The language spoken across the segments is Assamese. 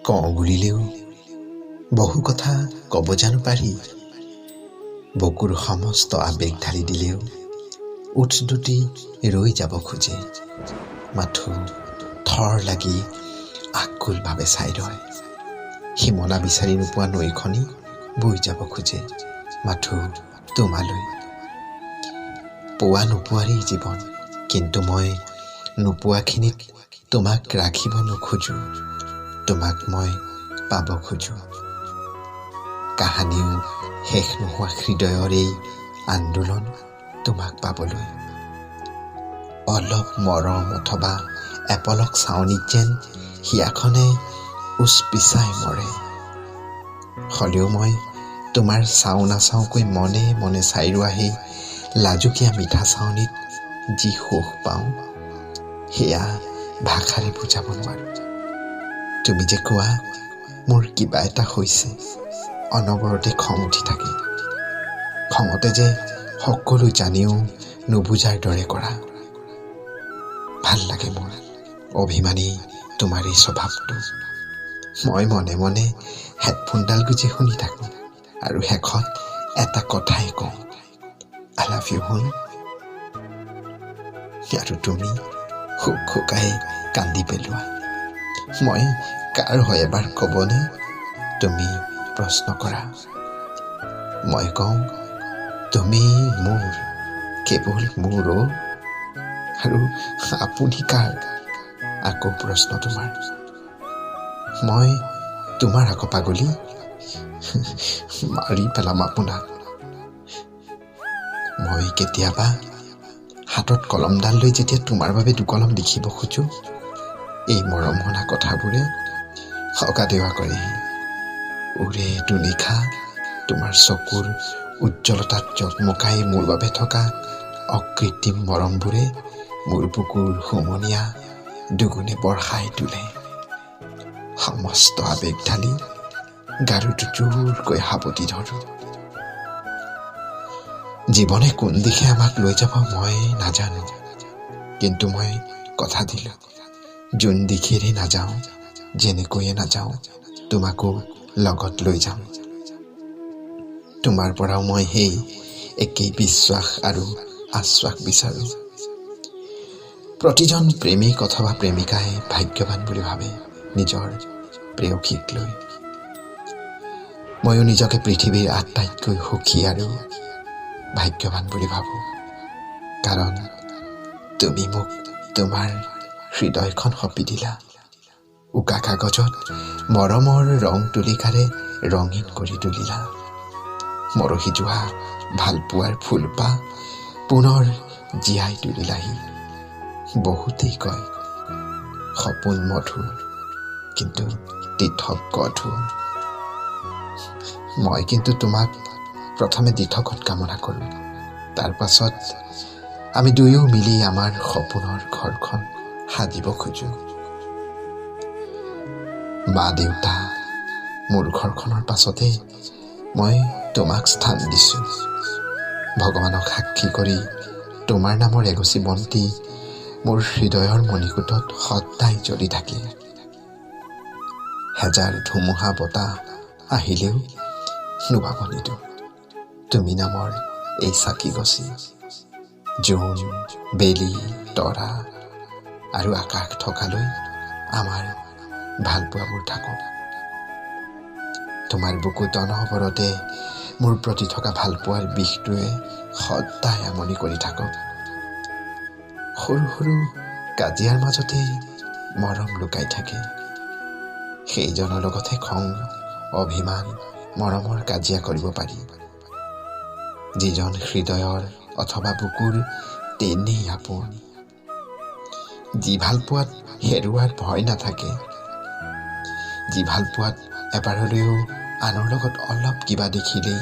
কওঁ বুলিলেও বহু কথা ক'ব জানো পাৰি? বুকুৰ সমস্ত আৱেগ ঢালি দিলেও ওঁঠ দুটি ৰৈ যাব খোজে, মাথো থৰ লাগি আকুলভাৱে চাই ৰয়। সীমনা বিচাৰি নোপোৱা নৈখনি বৈ যাব খোজে মাথো তোমালৈ। পোৱা নোপোৱাৰেই জীৱন, কিন্তু মই নোপোৱাখিনিত তোমাক ৰাখিব নোখোজোঁ, তোমাক মই পাব খোজোঁ। কাহানিও শেষ নোহোৱা হৃদয়ৰ এই আন্দোলন তোমাক পাবলৈ। অলপ মৰম অথবা এপলক চাৱনিত যেন হিয়াখনে উচপিচাই মৰে। হ'লেও মই তোমাৰ চাওঁ নাচাওঁকৈ মনে মনে চাই ৰোৱা সেই লাজুকীয়া মিঠা চাৱনিত যি সুখ পাওঁ, সেয়া ভাষাৰে বুজাব নোৱাৰোঁ। তুমি যে কোৱা মোৰ কিবা এটা হৈছে, অনবৰতে খং উঠি থাকে। খঙতে যে সকলো জানিও নুবুজাৰ দৰে কৰা। ভাল লাগে মোৰ অভিমানী তোমাৰ এই স্বভাৱটো। মই মনে মনে হেডফোনডাল গুজি শুনি থাকোঁ আৰু শেষত এটা কথাই কওঁ, "I love you সোণ।" আৰু তুমি হুকহুকাই কান্দি পেলোৱা। মই কাৰ হয় এবাৰ ক'বনে? তুমি প্ৰশ্ন কৰা। মই কওঁ, তুমি মোৰ, কেৱল মোৰ অ'। আৰু আপুনি কাৰ? আকৌ প্ৰশ্ন তোমাৰ। মই তোমাৰ আকৌ পাগলী, মাৰি পেলাম আপোনাক। মই কেতিয়াবা হাতত কলমডাল লৈ যেতিয়া তোমাৰ বাবে দুকলম লিখিব খোজোঁ, এই মৰম সনা কথাবোৰে সকা দেৱা কৰেহি। ওৰে দুনিশা তোমাৰ চকুৰ উজ্জ্বলতাত জকমকাই মোৰ বাবে থকা অকৃত্ৰিম মৰমবোৰে মোৰ বুকুৰ হুমুনিয়াহ দুগুণে বঢ়াই তোলে। সমস্ত আৱেগ ঢালি গাৰুটো জোৰকৈ সাৱটি ধৰোঁ। জীৱনে কোন দিশে আমাক লৈ যাব মই নাজানো, কিন্তু মই কথা দিলোঁ, যোন দিশেৰে নাযাওঁ, যেনেকৈয়ে নাযাওঁ, তোমাকো লগত লৈ যাম। তোমাৰ পৰাও মই সেই একেই বিশ্বাস আৰু আশ্বাস বিচাৰোঁ। প্ৰতিজন প্ৰেমিক অথবা প্ৰেমিকাই ভাগ্যৱান বুলি ভাবে নিজৰ প্ৰেয়সীক লৈ। ময়ো নিজকে পৃথিৱীৰ আটাইতকৈ সুখী আৰু ভাগ্যৱান বুলি ভাবোঁ, কাৰণ তুমি মোক তোমাৰ হৃদয়খন সঁপি দিলা। উকা কাগজত মৰমৰ ৰং তুলিকাৰে ৰঙীন কৰি তুলিলা। মৰহি যোৱা ভালপোৱাৰ ফুলপাহ পুনৰ জীয়াই তুলিলাহি। বহুতেই কয় সপোন মধুৰ, কিন্তু দিঠক গধুৰ। মই কিন্তু তোমাক প্ৰথমে দিঠকত কামনা কৰোঁ, তাৰ পাছত আমি দুয়ো মিলি আমাৰ সপোনৰ ঘৰখন সাজিব খোজোঁ। মা দেউতা মোৰ ঘৰখনৰ পাছতে মই তোমাক স্থান দিছোঁ। ভগৱানক সাক্ষী কৰি তোমাৰ নামৰ এগছি বন্তি মোৰ হৃদয়ৰ মণিকূটত সদায় জ্বলি থাকে। হেজাৰ ধুমুহা বতাহ আহিলেও নুভাব নিদিওঁ তুমি নামৰ এই চাকি গছি। জোন, বেলি, তৰা আৰু আকাশ থকালৈ আমাৰ ভালপোৱাবোৰ থাকক। তোমাৰ বুকুত অনবৰতে মোৰ প্ৰতি থকা ভালপোৱাৰ বিষটোৱে সদায় আমনি কৰি থাকক। সৰু সৰু কাজিয়াৰ মাজতে মৰম লুকাই থাকে। সেইজনৰ লগতহে খং, অভিমান, মৰমৰ কাজিয়া কৰিব পাৰি, যিজন হৃদয়ৰ অথবা বুকুৰ তেনেই আপোন, যি ভালপোৱাত হেৰুৱাৰ ভয় নাথাকে, যি ভালপোৱাত এবাৰলৈও আনৰ লগত অলপ কিবা দেখিলেই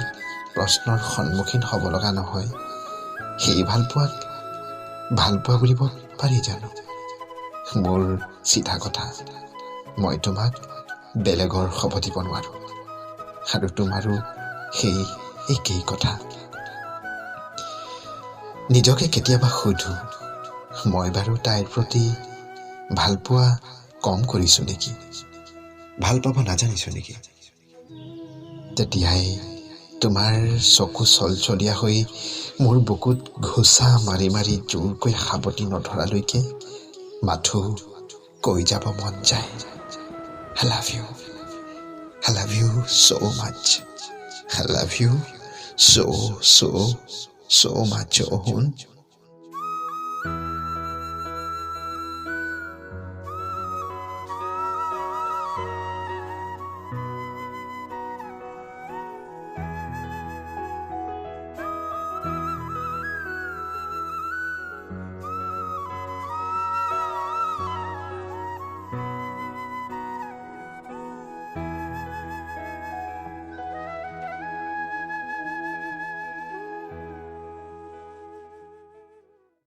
প্ৰশ্নৰ সন্মুখীন হ'ব লগা নহয়, সেই ভালপোৱাক ভালপোৱা বুলিব পাৰি জানো? মোৰ চিধা কথা, মই তোমাক বেলেগৰ হ'ব দিব নোৱাৰোঁ, আৰু তোমাৰো সেই একেই কথা। নিজকে কেতিয়াবা সোধোঁ, মই বাৰু তাইৰ প্ৰতি ভালপোৱা কম কৰিছোঁ নেকি? ভাল পাব নাজানিছোঁ নেকি? তেতিয়াই তোমাৰ চকু চলচলীয়া হৈ মোৰ বুকুত ঘোচা মাৰি মাৰি জোৰকৈ সাৱটি নধৰালৈকে মাথো কৈ যাব মন যায়, I love you, I love you so much, I love you so so so much, অ' সোণ।